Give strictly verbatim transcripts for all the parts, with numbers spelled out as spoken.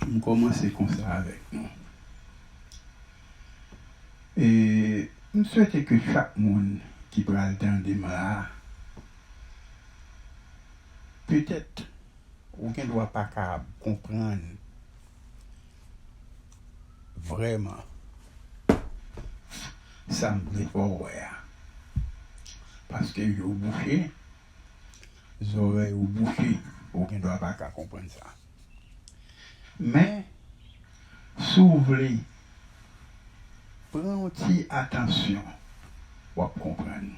M kòmanse konsa avèk nou. E m swete ke chak moun ki pral tande m la, petèt, ou gen dwa pa ka konprann vrèman sa m vle fè w wè a. Paske je w bouche, zòrèy ou bouche, ou gen dwa pa ka konprann sa. Men, si w vle, pran yon ti atansyon, w ap konprann.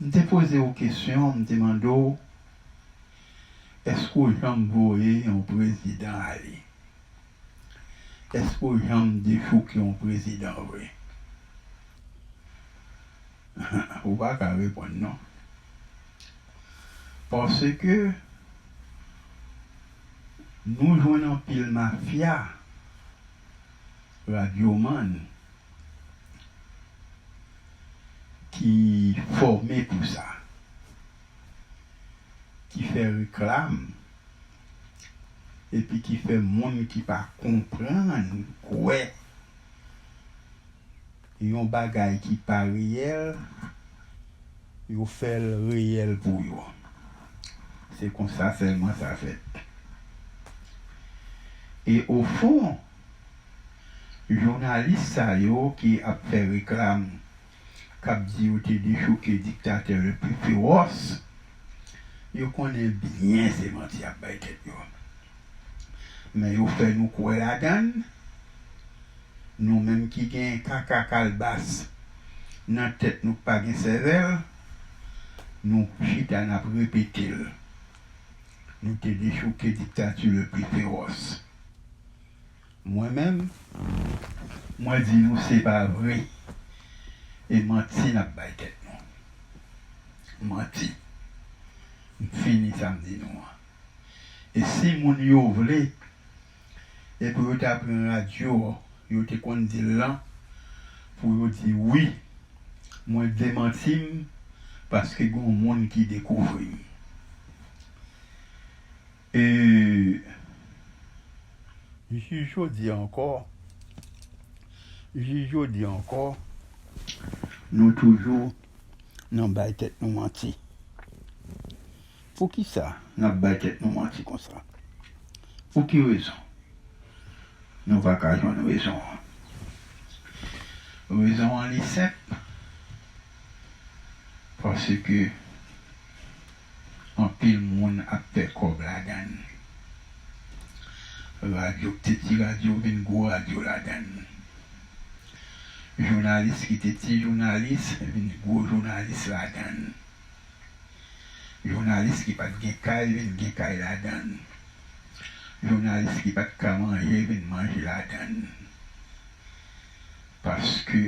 M te poze w kesyon, m te mande w, èske w janm voye yon prezidan ale? Èske w janm dechouke yon prezidan vre? Ou pa ka reponn non. Paske nou jwenn anpil mafya, radyomann, ki fòme pou sa, ki fè reklam, epi ki fè moun ki pa konprann kwè yon bagay ki pa reyèl, yo fè l reyèl pou yo. Se konsa sèlman sa fèt. E ofon, jounalis sa yo ki ap fè reklam, k ap di yo te dechouke diktatè le pli fewòs, yo konnen byen se manti y ap bay tèt yo. Men yo fè nou kwè ladan l. Nou menm ki gen kaka kalbas nan tèt nou k pa gen sèvèl, nou chita n ap repete l. Nou te dechouke diktati le pli fewòs. Mwen menm, mwen di nou se pa vre. E manti n ap bay tèt nou. Manti. M fini sa m di nou an. E si moun yo vle, e pou yo ta pran radyo, yo te konn di l lan, pou yo di wi, mwen demanti m, paske gen yon moun ki dekouvri m. E jis jodi ankò, jis jodi ankò, nou toujou nan bay tèt nou manti. Poukisa n ap bay tèt nou manti konsa? Pou ki rezon? Nou pa ka jwenn rezon an. Rezon an li senp, paske anpil moun ap fè kòb ladan l. Radyo ki te ti radyo vin gwo radyo ladan l. Jounalis ki te ti jounalis vin gwo jounalis ladan l. Jounalis ki pa t gen kay vin gen kay ladan l. Jounalis ki pa t ka manje vin manje ladan l. Paske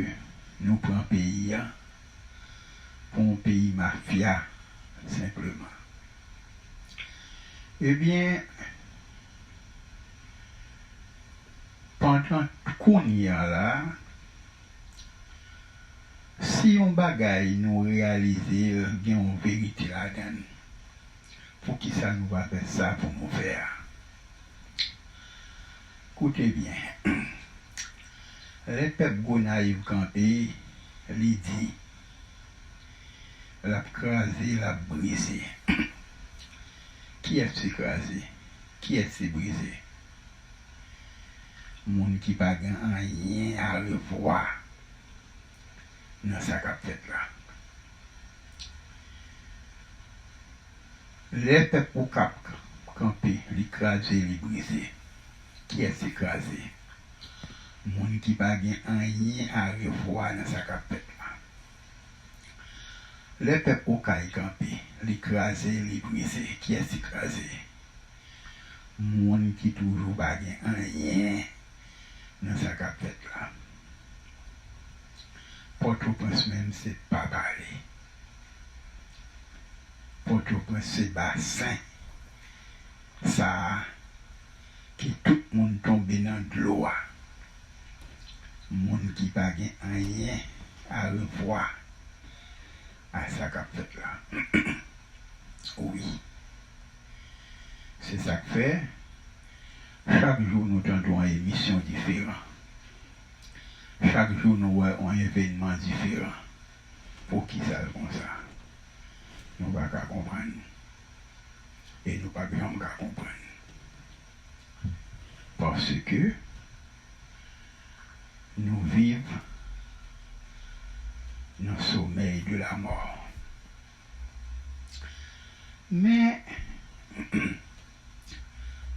nou pran peyi a pou yon peyi mafya, senpleman. Ebyen, pandan kounye a la, si yon bagay nou reyalize l gen yon verite ladan l, poukisa nou pa fè sa pou nou fè a? Koute byen. Lè pèp Gonayiv kanpe, li di, l ap kraze, l ap brize. Kiyès li kraze? Kiyès li brize? Moun ki pa gen anyen a revwa nan sa k ap fèt la. Lè pèp Okap kanpe, li kraze, li brize. Kiyès li kraze? Moun ki pa gen anyen a revwa nan sa k ap fèt la. Lè pèp Okay kanpe, li kraze, li brize. Kiyès li kraze? Moun ki toujou pa gen anyen nan sa k ap fèt la. Pòtoprens menm se pa pale. Pòtoprens se basen sa a ki tout moun tonbe nan dlo a. Moun ki pa gen anyen a revwa a sa k ap fèt la. Wi. Se sa k fè, chak jou nou tande yon emisyon diferan. Chak jou nou wè yon evènman diferan. Poukisa l konsa? Nou pa ka konprann. E nou p ap janm ka konprann. Paske nou viv nan somèy de la mò. Men,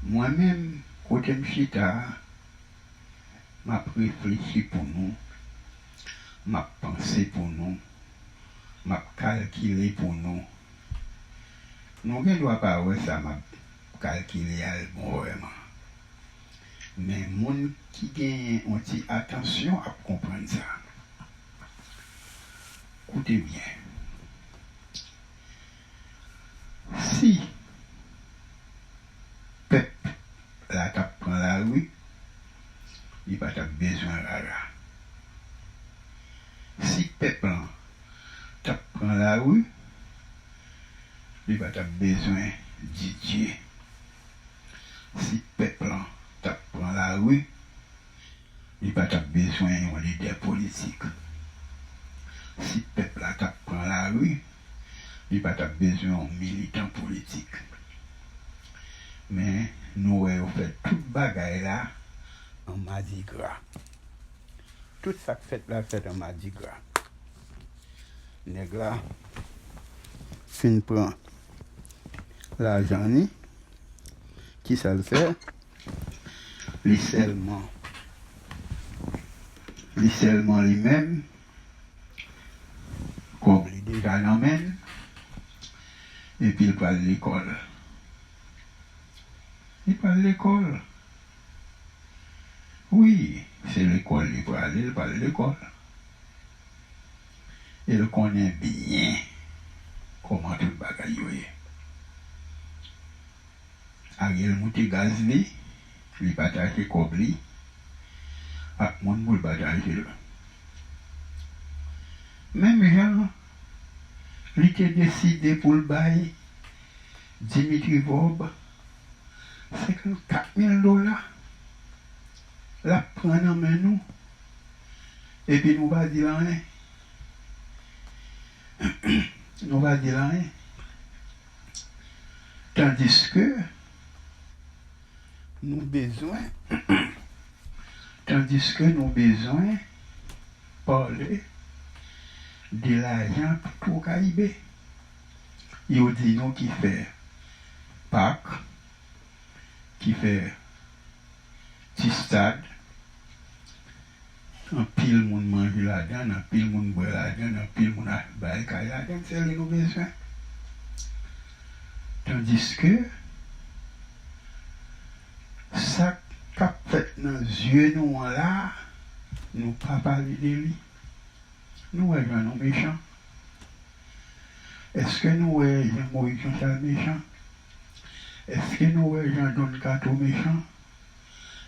mwen menm, kote m chita a, m ap reflechi pou nou, m ap panse pou nou, m ap kalkile pou nou. Nou gen dwa pa wè sa m ap kalkile a l bon vrèman. Men moun ki genyen yon ti atansyon ap konprann sa. Koute byen. Si pèp la t ap pran lari, li pa t ap bezwen Rara. Si pèp lan t ap pran lari, li pa t ap bezwen Didier. Si pèp lan t ap pran lari, li pa t ap bezwen yon lidè politik. Si pèp la t ap pran lari, li pa t ap bezwen yon militan politik. Men, nou wè yo fè tout bagay la an madigra. Tout sa k fèt la fèt an madigra. Nèg la fin pran lajan li. Kisa l fè? Li sèlman, li sèlman li menm, kòb li deja nan men l, epi l pral lekòl. Li pral lekòl. Wi, se lekòl li prale, li pral lekòl. E l konnen byen kòman tout bagay yo ye. Ariel moute gaz li, li pataje kòb li ak moun pou l pataje l. Menm jan li te deside pou l bay Dimitri Vorbe senkannkat mil dola, l ap pran nan men nou, epi nou pa di l anyen. Nou pa di l anyen. Tandiske nou bezwen, tandiske nou bezwen pale de lajan Petro Caribe. Yo di nou ki fè pak, ki fè ti stad, anpil moun manje ladan l, anpil moun bwè ladan l, anpil moun a-, bay kay ladan l, se li nou bezwen. Tandiske sa k ap fèt nan zye nou an la, nou pa pale de li. Nou wè jan nou mechan. Èske nou wè jan Moïse Jean Charles mechan? Èske nou wè jan Don Kato mechan?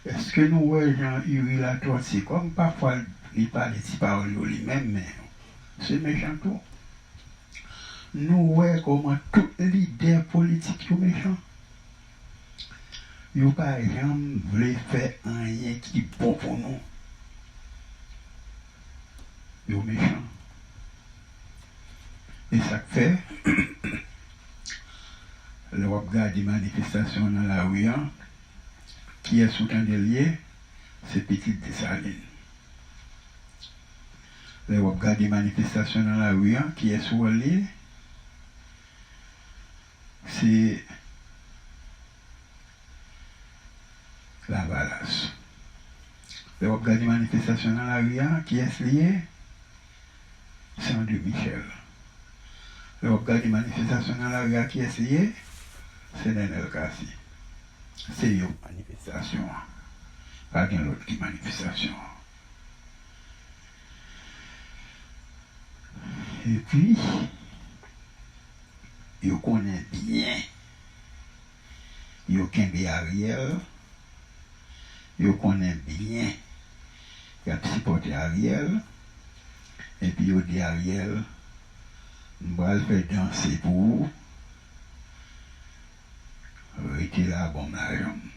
Èske nou wè jan Youri Latortue, kòm pafwa li pale ti pawòl yo li menm, men se mechan tou. Nou wè kòman tout lidè politik yo mechan. Yo pa janm vle fè anyen ki bon pou nou. Yo mechan. E sa k fè, lè w ap gade manifestasyon nan lari a, kiyès ou tande l ye? Se pitit Desalin. Lè w ap gade manifestasyon nan lari a, kiyès ou wè l ye? Se Lavalas. Lè w ap gade manifestasyon nan lari a, kiyès li ye? Se André Michel. Lè w ap gade manifestasyon nan lari a, kiyès li ye? Se Nenel Cassy. Se yo manifestasyon an. Pa gen lòt ki manifestasyon an. Epi, yo konnen byen yo kenbe Ariel, yo konnen byen y ap sipòte Ariel, epi yo di Ariel, "M pral fè danse pou ou, Rete la, bon m lajan m.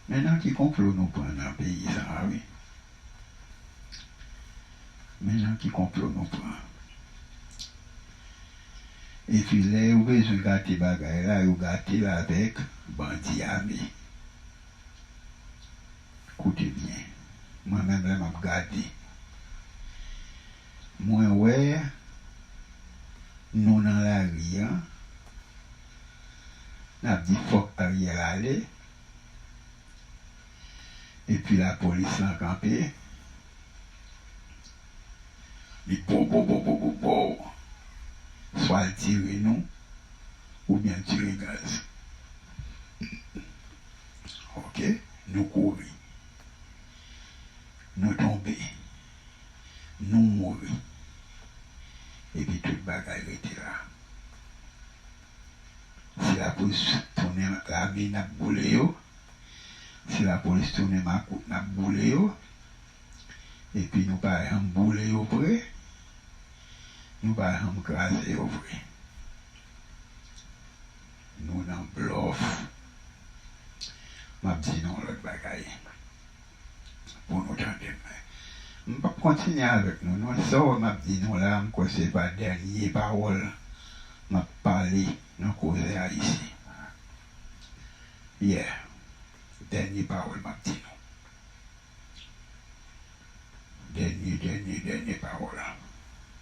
Men nan ki konplo nou pran nan peyi sa a, wi. Men nan ki konplo nou pran. Epi lè yo bezwen gate bagay la, yo gate l avèk bandi ame. Koute byen, mwen menm lè m ap gade, mwen wè nou nan lari a, n ap di fòk Ariel ale, epi lapolis lan kanpe, li bo bo bo bo bo bo, swa l tire nou, oubyen l tire gaz. Oke, nou kouri. Nou tonbe. Nou mouri. Epi tout bagay rete la. Si lapolis tounen lame, n ap boule yo. Si lapolis tounen makout, n ap boule yo. Epi nou pa janm boule yo vre. Nou pa janm kraze yo vre. Nou nan blòf. M ap di nou yon lòt bagay pou nou tande m. M p ap kontinye avèk nou, non. Sa w wè m ap di nou la, m kwè se pa dènye pawòl m ap pale nan Koze Ayisyen. Yeah. Dènye pawòl m ap di nou. Dènye, dènye, dènye pawòl.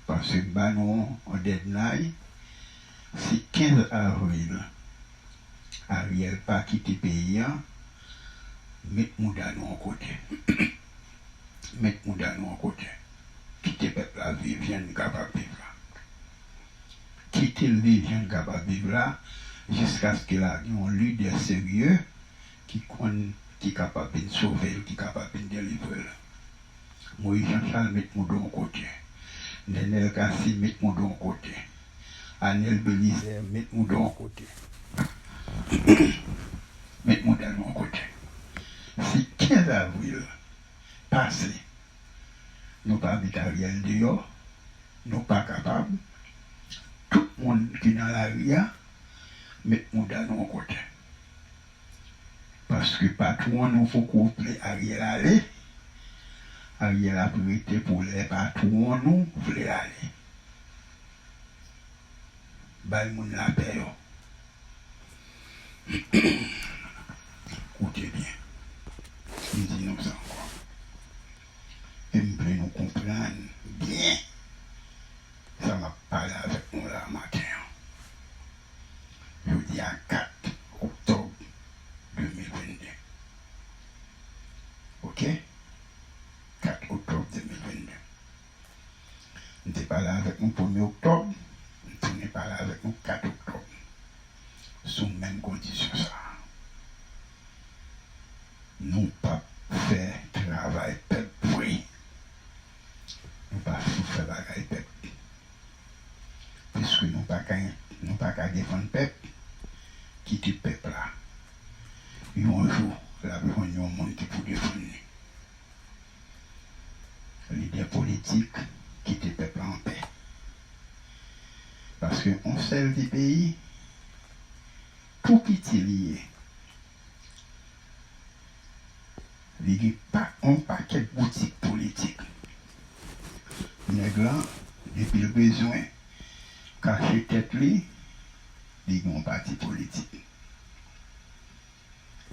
Paske m ba nou yon deadline, si kenz avril, Ariel pa kite peyi a, met mouda nou yon kote. Met mouda nou yon kote. Kite pèp la viv jan n kapab viv la. Kite l viv jan n kapab viv la, jiskaske l gen yon lidè serye ki konn, ki kapab vin sove l, ki kapab vin delivre l. Moyiz Janchal, met mouda w yon kote. Nenel Cassy, met mouda w yon kote. Anel Belizaire, met mouda w yon kote. Met mouda nou yon kote. Si kenz avril pase, nou pa met Ariel deyò, nou pa kapab. Tout moun ki nan lari a, met mouda nou yon kote. Paske patwon nou poko vle Ariel ale. Ariel ap rete pou lè patwon nou vle l ale. Bay moun lapè yo. Koute byen. M di nou sa ankò. E m vle nou konprann byen sa m ap pale avèk nou la maten an. Jodi a kat oktòb de mil venn de. Oke? Kat oktòb de mil venn de. M te pale avèk nou premye oktòb, m tounen pale avèk nou kat oktòb. Sou menm kondisyon sa a. Nou p ap fè travay pèp vre. Nou pa sou fè bagay pèp. Piske nou pa ka, nou pa ka defann pèp, kite pèp la. Yon jou, l ap jwenn yon moun ki pou defann li. Lidè politik, kite pèp la anpè. Paske yon sèl ti peyi, tou piti li ye. Li gen pa, yon pakèt boutik politik. Nèg lan, depi l bezwen kache tèt li, li gen yon pati politik.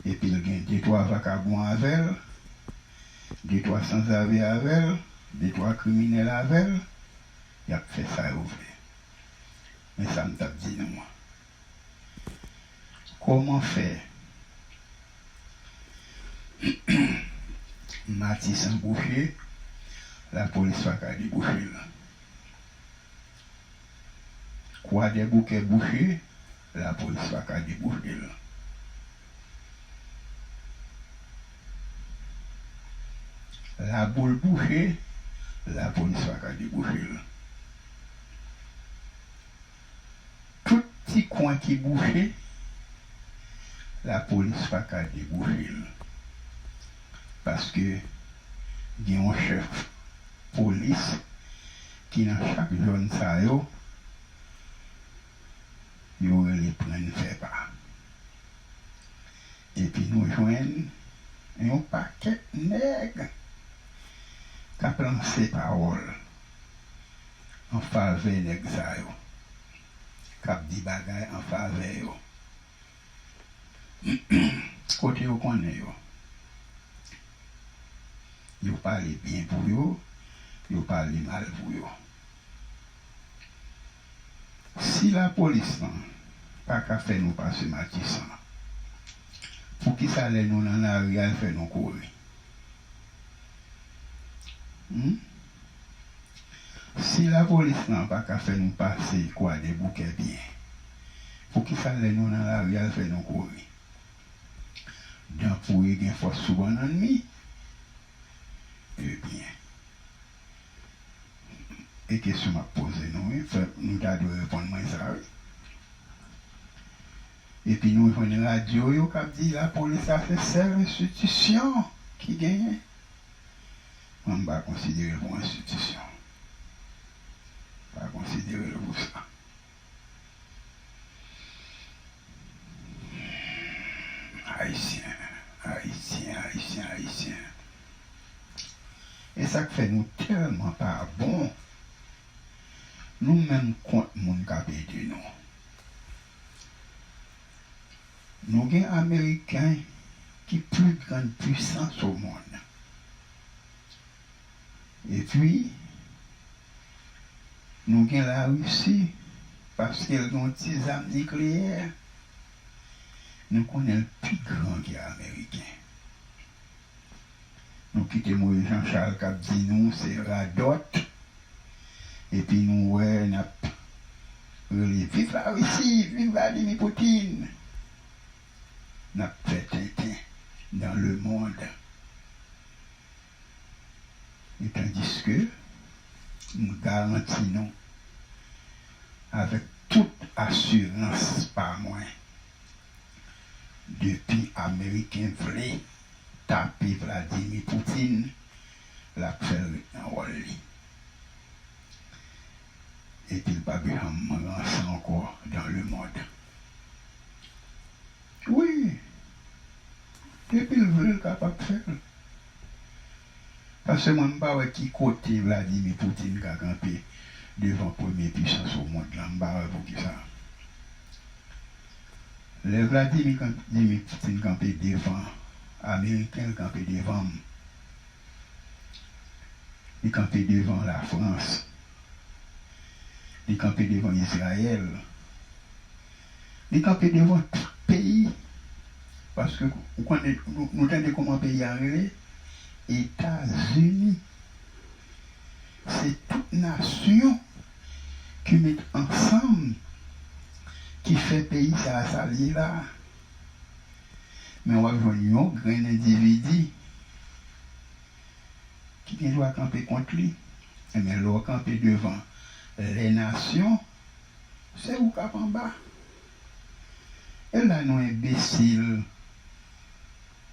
Epi l gen de twa vakabon avè l, de twa sanzave avè l, de twa kriminèl avè l, y ap fè sa yo vle. Men sa m t ap di nou an. Kòman fè Matisan bouche, lapolis pa ka debouche l? Kwadèboukè bouche, lapolis pa ka debouche l. Laboul bouche, lapolis pa ka debouche l. Tout ti kwen ki bouche, lapolis pa ka debouche l. Paske gen yon chèf polis ki nan chak zòn sa yo, yo rele prann fè pa. Epi nou jwenn yon pakèt nèg k ap lanse pawòl an favè nèg sa yo, k ap di bagay an favè yo. Kote yo konnen yo? Yo pale byen pou yo, yo pale mal pou yo. Si lapolis lan pa ka fè nou pase Matisan, poukisa lè nou nan lari a l fè nou kouri? Hmm? Si lapolis lan pa ka fè nou pase Kwadèboukè byen, poukisa lè nou nan lari a l fè nou kouri? Dan pouri gen fòs sou bannann mi? Ebyen, e kesyon m ap poze nou, wi, fè nou ta dwe reponn mwen sa, wi. Epi nou jwenn radyo yo k ap di lapolis la se sèl enstitisyon ki genyen. Mwen, m pa konsidere l pou enstitisyon. M pa konsidere l pou sa. Ayisyen, Ayisyen, Ayisyen, Ayisyen. E sa k fè nou tèlman pa bon, nou menm kont moun k ap ede nou. Nou gen Ameriken ki pli grann pwisans o monn. Epi, nou gen Larisi, paske l gen yon ti zam nikleyè, nou konnen l pi gran ke Ameriken. Nou kite Moyiz Jan Chal k ap di nou se radòt, epi nou wè n ap rele viv Larisi, viv Vladimir Putin. N ap fè tenten dans le monde. E tandiske m garanti nou avèk tout asirans pa mwen, depi Ameriken vle tape Vladimir Putin, l ap fè l ret nan wòl li. Epi l p ap janm ranse ankò dans le monde. Wi. Depi l vle, l kapab fè l. Paske mwen, m pa wè ki kote Vladimir Putin ka kanpe devan premye pisans o mond lan. M pa wè poukisa. Lè Vladimir kan-, Vladimir Putin kanpe devan Ameriken, l kanpe devan m. Li kanpe devan Lafrans. Li kanpe devan Izrayèl. Li kanpe devan tout peyi. Paske ou konnen, nou, nou tande kòman peyi a rele? Etazini. Se tout nasyon ki met ansanm ki fè peyi sa a sa l ye la a. Men w ap jwenn yon grenn endividi ki gen dwa kanpe kont li. Ebyen, lè w kanpe devan lè nasyon, se ou k ap anba. E la nou enbesil,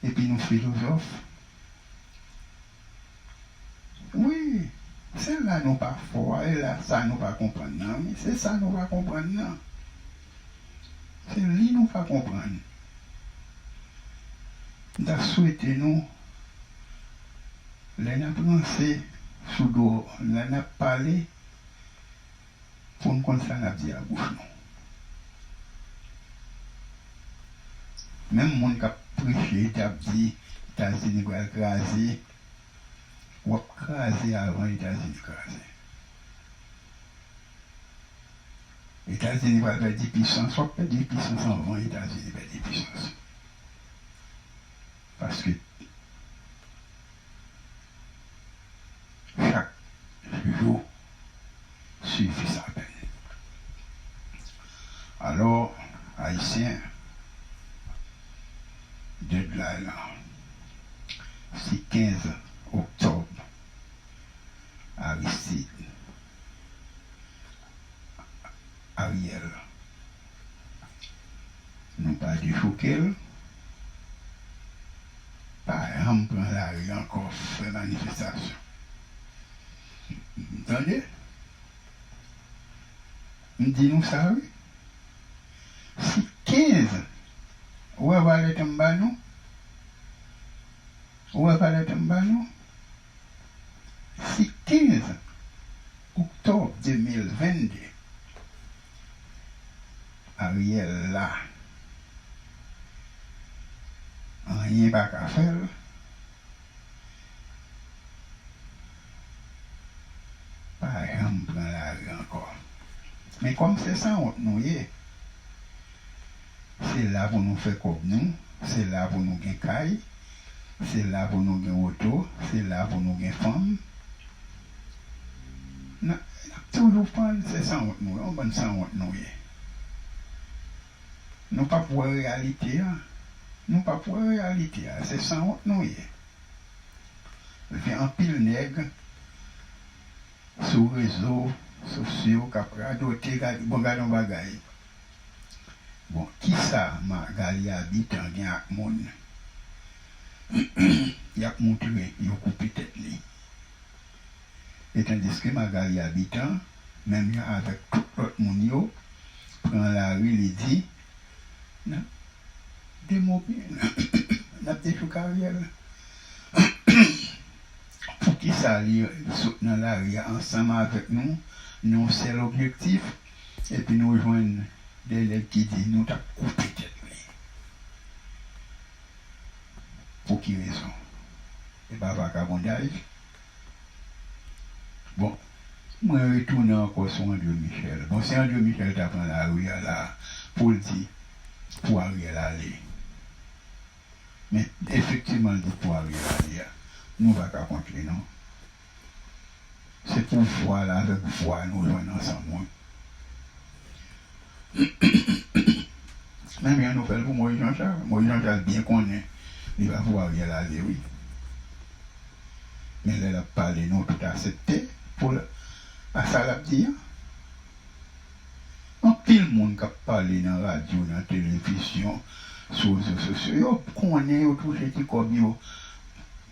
epi nou filozòf. Wi, se la nou pa fò a, e la sa nou pa konprann nan, wi. Se sa nou pa konprann nan. Se li nou pa konprann. M ta swete nou, lè n ap ranse sou do, lè n ap pale, pou n konn sa n ap di ak bouch nou. Menm moun k ap preche, k ap di Etazini pral kraze, w ap kraze avan Etazini kraze. Etazini pral pèdi pisans, w ap pèdi pisans anvan Etazini pèdi pisans. Paske chak jou swivi sa pèn. Alò, Ayisyen, deadline lan, si kenz oktòb, Aristide, Ariel, nou pa dechouke l, pa janm pran lari ankò fè manifestasyon. Tande? M di nou sa, wi. Si kenz Ou wè valè tan m ba nou? Ou wè valè tan m ba nou? Si kenz oktòb de mil venn de, Ariel la, anyen pa ka fè l, pa janm pran lari ankò. Men kòm se sanwont nou ye, se la pou nou fè kòb nou, se la pou nou gen kay, se la pou nou gen oto, se la pou nou gen fanm. N ap, n ap toujou pann se sanwont nou ye, yon bann sanwont nou ye. Nou p ap wè reyalite a. Nou p ap wè reyalite a. Se sanwont nou ye. Gen anpil nèg sou rezo sosyo k ap radote, gad, bon, gad yon bagay. Bon, kisa Magalie Habitant gen ak moun? Y ap moutre yo koupe tèt li. E tandiske Magalie Habitant, menm jan avèk tout lòt moun yo, pran lari, li di, n ap demobi-, n ap dechouk Ariel. Poukisa li sot nan lari a ansanm avèk nou, nan yon sèl objektif, epi nou jwenn de nèg ki di nou t ap koupe tèt li? Pou ki rezon? E pa vakabondaj? Bon, mwen retounen ankò sou André Michel. Bon, si André Michel ta pran lari a la pou l di pou Ariel ale. Men efektivman, l di pou Ariel ale a, nou pa ka kont li non. Se pou vwa l avèk vwa nou jwenn ansanm, wi. Menm jan nou fè l pou Moyiz Janchal. Moyiz Janchal byen konnen li pa pou Ariel ale, wi. Men lè l ap pale, nou tout aksepte pou l, a sa l ap di an. Anpil moun k ap pale nan radyo, nan televizyon, sou rezo sosyo, yo konnen yo touche ti kòb yo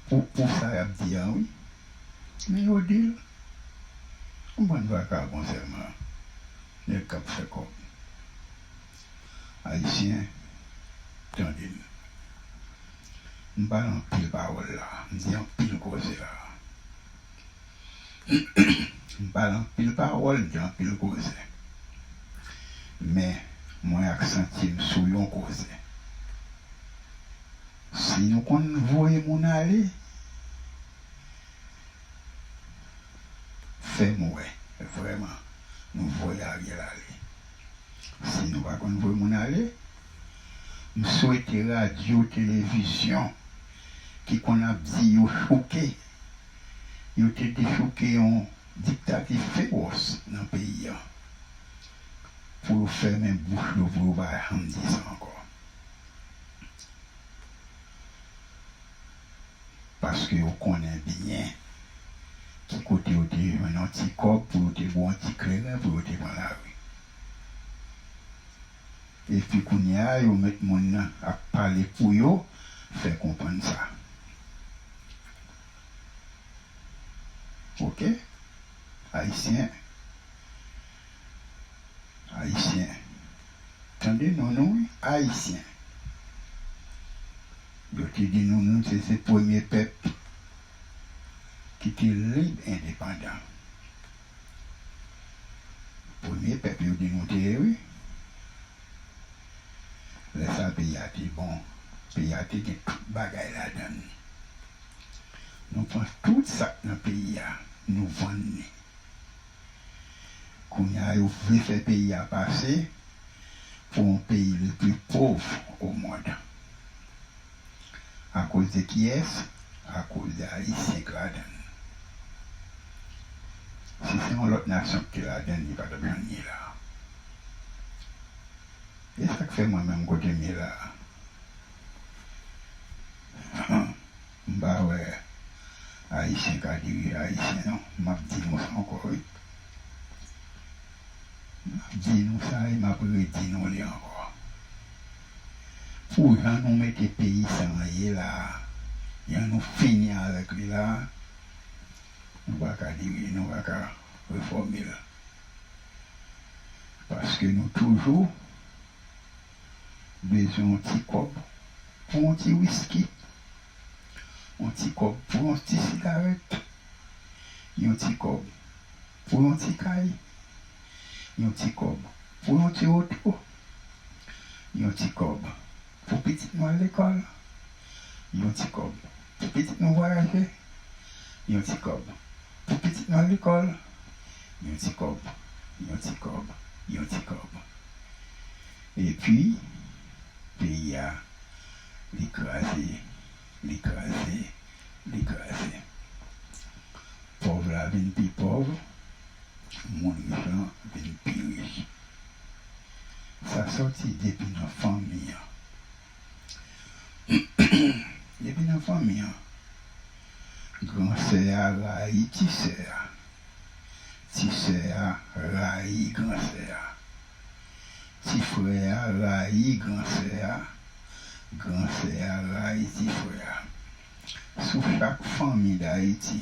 pou, pou sa y ap di a, wi. Men yo di l, yon bann vakabon sèlman, nèg k ap fè kòb. Ayisyen, tande m. M pale anpil pawòl la, m di anpil koze la. M pale anpil pawòl, m di anpil koze. Men, mwen aksantye m sou yon koze. Si nou konn voye moun ale, fè m wè, vrèman, nou voye Ariel ale. Si nou pa konn voye moun ale, m swete radyo, televizyon ki konn ap di yo chouke, yo te dechouke yon diktati fewòs nan peyi a, pou yo fèmen bouch yo, pou yo pa janm di sa ankò. Paske yo konnen byen ki kote yo te jwenn yon ti kòb pou yo te bwè yon ti kleren pou yo te pran lari. Epi kounye a, yo met moun nan ap pale pou yo fè konprann sa. Oke? Ayisyen. Ayisyen. Tande non nou, wi, Ayisyen. Yo te di nou, nou se, se premye pèp ki te lib, endepandan. Premye pèp yo di nou te ye, wi. Lè sa, peyi a te bon. Peyi a te gen tout bagay ladan l. Nou pran tout sa k nan peyi a, nou vann li. Kounye a, yo vle fè peyi a pase pou yon peyi le pli pov o mond. Akoz de kiyès? Akoz de Ayisyen k ladan l. Si se yon lòt nasyon ki te ladan l, li pa t ap janm ye la. E sa k fè mwen menm kote m ye la a, m pa wè Ayisyen ka dirije Ayisyen, non. M ap di nou sa ankò, wi. M ap di nou sa e m ap redi nou li ankò. Pou jan nou mete peyi sa an ye la a, jan nou fini avèk li la a, nou pa ka dirije, nou pa ka refòme l. Paske nou toujou Bezwen yon ti kòb pou yon ti wiski, yon ti kòb pou yon ti sigarèt, yon ti kòb pou yon ti kay, yon ti kòb pou yon ti oto, yon ti kòb pou pitit nou al lekòl, yon ti kòb pou pitit nou vwayaje, yon ti kòb pou pitit nou al lekòl, yon ti kòb, yon ti kòb, yon ti kòb. Epi, peyi a, li kraze, li kraze, li kraze. Pòv la vin pi pòv, moun rich lan vin pi rich. Sa sòti depi nan fanmi an. Depi nan fanmi an, gran sè a rayi ti sè a. Ti sè a rayi gran sè a. Ti frè a rayi gran sè a. Gran sè a rayi ti frè a. Sou chak fanmi Dayiti,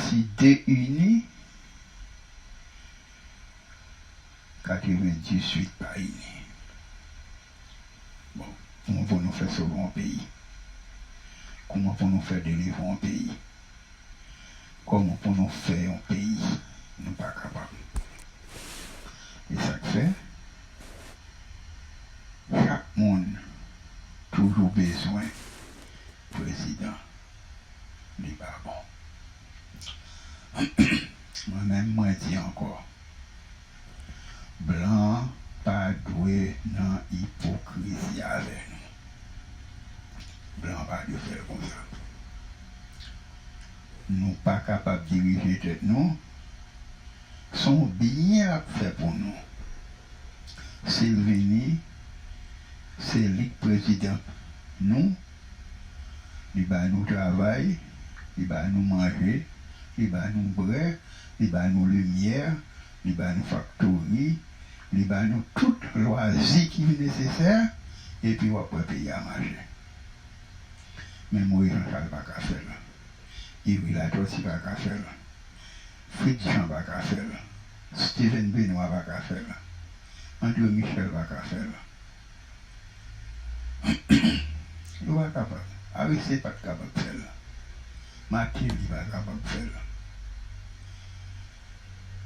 si de ini, katrevendiswit pa ini. Bon, kouman pou nou fè sove yon peyi? Kouman pou nou fè delivre yon peyi? Kòman pou nou fè yon peyi? Nou pa kapab. E sa k fè, chak moun toujou bezwen prezidan. Li pa bon. Mwen menm, mwen di ankò, blan an pa dwe nan ipokrizi avè nou. Blan an pa dwe fè l konsa. Nou pa kapab dirije tèt nou. Se yon byen l ap fè pou nou. Si l vini, se li k prezidan nou. Li ba nou travay, li ba nou manje, li ba nou bwè, li ba nou limyè, li ba nou faktori, li ba nou tout lwazi ki nesesè, epi w ap wè peyi a mache. Men Moyiz Janchal pa ka fè l. Iri Latòti pa ka fè l. Fritz Jean pa ka fè l. Steven Benoît pa ka fè l. André Michel pa ka fè l. Yo pa kapab. Aristide pa t kapab fè l. Martelly pa kapab fè l.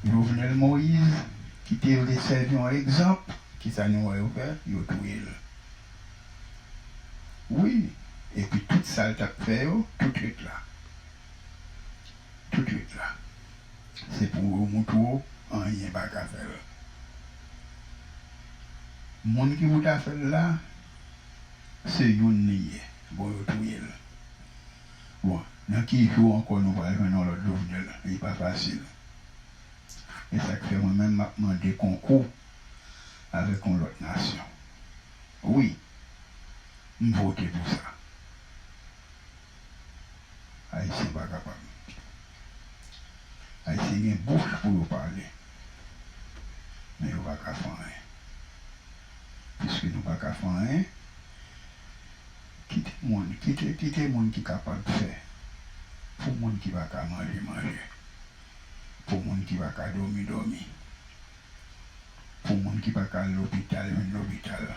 Jovenel Moïse, ki te vle sèvi yon egzanp, kisa nou wè yo fè? Yo touye l. Wi, epi tout sa l t ap fè yo, tout ret la. Tout ret la. Se pou yo moutre w, anyen pa ka fè l. Moun ki pou ta fè l la, se youn li ye. Bon, yo touye l. Bon, nan ki jou ankò nou pral jwenn yon lòt Jovenel? Li pa fasil. E sa k fè mwen menm m ap mande konkou avèk yon lòt nasyon. Wi, m vote pou sa. Ayisyen pa kapab. Ayisyen gen bouch pou yo pale, men yo pa ka fè anyen. Piske nou pa ka fè anyen, kite moun, kite, kite moun ki kapab fè pou moun ki pa ka manje, manje, pou moun ki pa ka dòmi, dòmi, pou moun ki pa ka al lopital, jwenn lopital,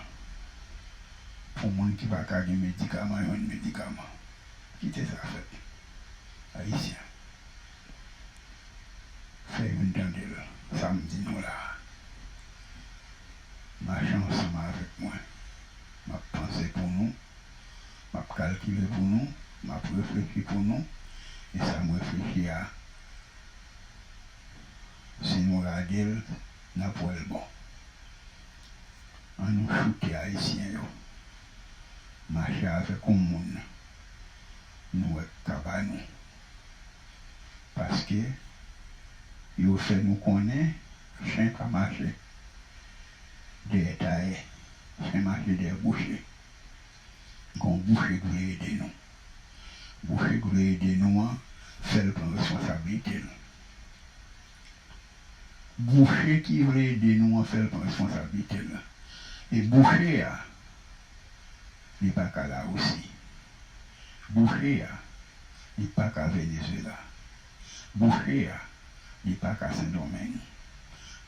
pou moun ki pa ka gen medikaman, jwenn medikaman. Kite sa fèt. Ayisyen, fè youn tande l, sa m di nou la a. Mache ansanm avèk mwen. M ap panse pou nou, m ap kalkile pou nou, m ap reflechi pou nou, e sa m reflechi a, si nou gade l, n ap wè l bon. Ann nou choute Ayisyen yo. Mache avèk yon moun nou wè k ka ba nou. Paske yo fè nou konnen chen pa mache dèyè tayè, chen mache dèyè bouche. Gon bouche k vle ede nou. Bouche k vle ede nou an, fè l pran responsablite l. Bouche ki vle ede nou an, fè l pran responsablite l. E bouche a, li pa ka Larisi. Bouche a, li pa ka Venezuela. Bouche a, li pa ka Sendomeng.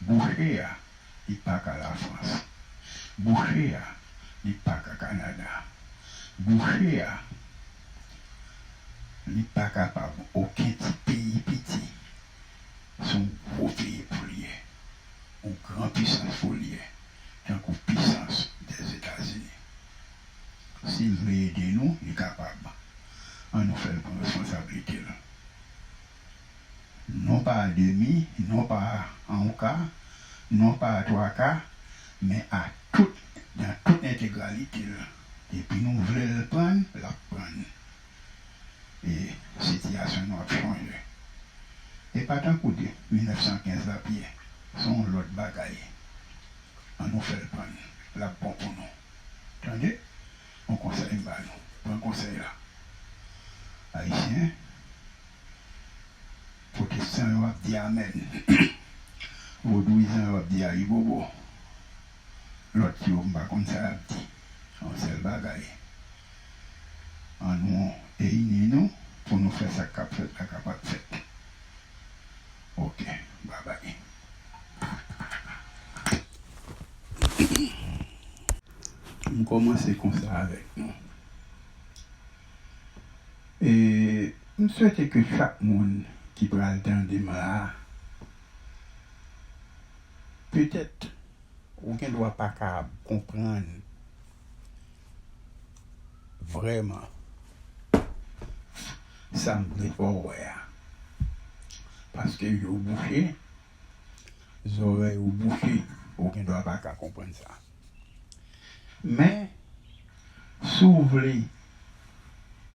Bouche a, li pa ka Lafrans. Bouche a, Li pa ka Kanada. Bouche a, li pa kapab okenn ti peyi piti. Se yon gwo peyi pou l ye. Yon gran pisans pou l ye. Tankou pisans Dèzetazini. Si l vle ede nou, li kapab. Ann nou fè l pran responsablite l. Non pa a demi, non pa a yon ka, non pa a twa ka, men a tout, dans toute intégralité l. Depi nou vle l pran, l ap pran. E sitiyasyon nou ap chanje. E pa tankou de mil nèf san kenz l ap ye. Se yon lòt bagay. Ann nou fè l pran. L ap bon pou nou. Tande? Yon konsèy m ba nou. Pran konsèy la. Ayisyen, pwotestan yo ap di amèn. Vodouyizan yo ap di ayibobo. Lòt yo, m pa konn sa y ap di. Yon sèl bagay. Ann nou eyini nou pou nou fè sa k ap fèt la kapab fèt. Ok, babay. M kòmanse konsa avèk nou. E m swete ke chak moun ki pral tande m la, petèt ou gen dwa pa ka konprann vrèman sa m vle fè w wè a. Paske je w bouche, zòrèy ou bouche, ou gen dwa pa ka konprann sa. Men, si w vle